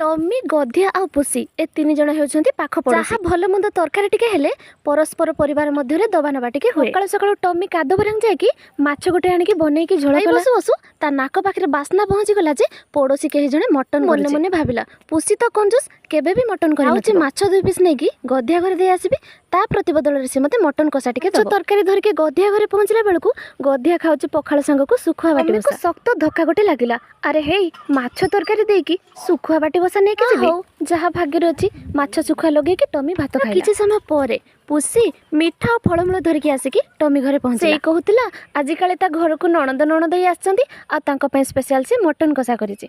Tommy, ଗଧିଆ ଆଉ ପୁସି ଏ ତିନି ଜଣ ହେଉଛନ୍ତି ପାଖ ପଡ଼ୋଶୀ। ଯାହା ଭଲ ମନ୍ଦ ତରକାରୀ ଟିକେ ହେଲେ ପରସ୍ପର ପରିବାର ମଧ୍ୟରେ ଦବା ନବା ଟିକେ ହୁଏ। ସକାଳୁ ସକାଳୁ ଟମି କାଦବରାଙ୍ଗ ଯାଇକି ମାଛ ଗୋଟେ ଆଣିକି ବନେଇକି ଝୋଳ କଲା। ବସୁ ବସୁ ତା ନାକ ପାଖରେ ବାସ୍ନା ପହଞ୍ଚିଗଲା ଯେ ପଡ଼ୋଶୀ କେହି ଜଣେ ମଟନ। ମନେ ମନେ ଭାବିଲା, ପୁସି ତ କଞ୍ଜୁସ, କେବେ ବି ମଟନ କରି ଯାଉଛି। ମାଛ ଦୁଇ ପିସ୍ ନେଇକି ଗଧିଆ ଘରେ ଦେଇ ଆସିବି, ତା ପ୍ରତିବଦଳରେ ସେ ମୋତେ ମଟନ କଷା ଟିକେ ଦବ। ତରକାରୀ ଧରିକି ଗଧିଆ ଘରେ ପହଞ୍ଚିଲା ବେଳକୁ ଗଧିଆ ଖାଉଛି ପଖାଳ ସାଙ୍ଗକୁ ଶୁଖୁଆ ବାଟି ବସା। ଶକ୍ତ ଧକ୍କା ଗୋଟେ ଲାଗିଲା। ଆରେ ହେଇ, ମାଛ ତରକାରୀ ଦେଇକି ଶୁଖୁଆ ବାଟି ବସା ନେଇକି ଯିବି? ହଉ, ଯାହା ଭାଗ୍ୟରେ ଅଛି। ମାଛ ଶୁଖୁଆ ଲଗେଇକି ଟମି ଭାତ ଖାଇଲା। କିଛି ସମୟ ପରେ ପୁସି ମିଠା ଆଉ ଫଳମୂଳ ଧରିକି ଆସିକି ଟମି ଘରେ ପହଞ୍ଚିଲା। ସେଇ କହୁଥିଲା, ଆଜିକାଲି ତା ଘରକୁ ନଣନ୍ଦ ନଣଦେଇ ଆସିଛନ୍ତି ଆଉ ତାଙ୍କ ପାଇଁ ସ୍ପେଶାଲ ସେ ମଟନ କଷା କରିଛି।